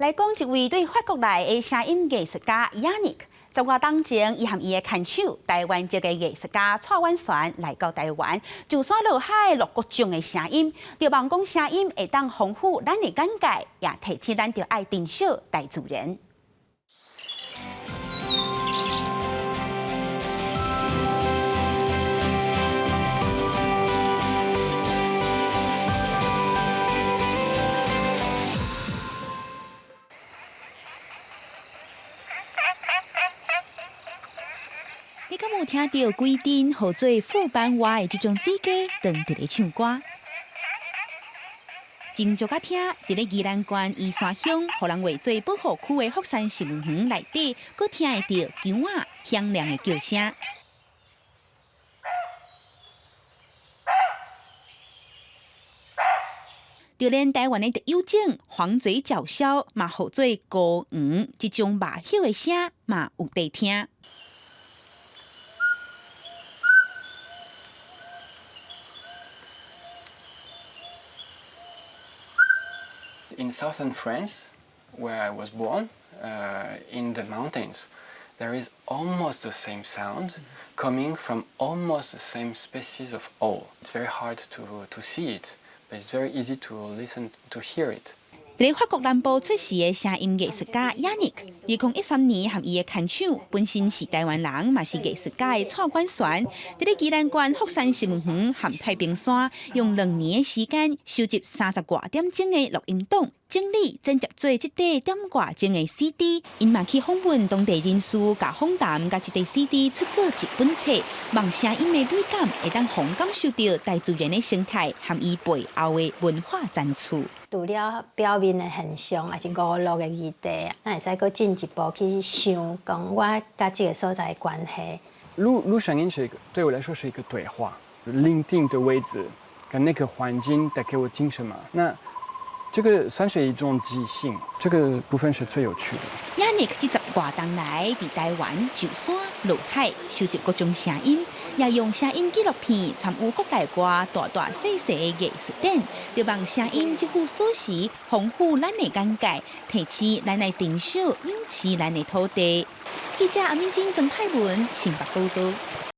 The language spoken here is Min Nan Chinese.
來講一位對法國來的聲音藝術家 Yannick，十外冬前，伊和伊的牽手台灣籍的藝術家蔡婉璇來到台灣，上山落海錄各種的聲音，著望講聲音會當豐富咱的眼界，也提醒咱著愛珍惜大自然。你敢有聽著規陣號做富斑蛙的這種水雞，當佇咧唱歌？斟酌仔聽，佇咧宜蘭縣宜山鄉，予人畫做保護區的福山植物園內底，閣聽會著鶇仔響亮的叫聲。就連台灣的特有種黃嘴角鴞，嘛號做孤黃，這種峇枵的聲嘛有得聽。 In southern France, where I was born, in the mountains, there is almost the same sound coming from almost the same species of owl. It's very hard to see it, but it's very easy to listen, to hear it. 佇咧法國南部出世的聲音藝術家 Yannick，2013年和伊的牽手，本身是台灣人，嘛是藝術家的蔡管璇，佇咧宜蘭縣福山植物園和太平山，用2年的時間收集30外點鐘的錄音檔，整理剪輯做這塊點外鐘的 CD。𪜶嘛去訪問當地人士，共訪談，共這塊 CD 出做一本冊，望聲音的美感會當予人感受著大自然的生態和伊背後的文化層次。除了表面的現象，抑是娛樂的議題，咱會使閣進一步去想，講我佮這个所在的關係。錄錄聲音是一個，對我來說是一個對話，聆聽的位置跟那個環境帶給我聽什麼，那這個算是一種即興，這個部分是最有趣的。 Yannick 這十外冬來，佇台灣上山落海，收集各種聲音，也用聲音紀錄片參與國內外大大細細的藝術展，著望聲音這副鎖匙，豐富咱的眼界，提醒咱來珍惜、珍惜咱的土地。記者阿敏珍、曾泰文，新北報導。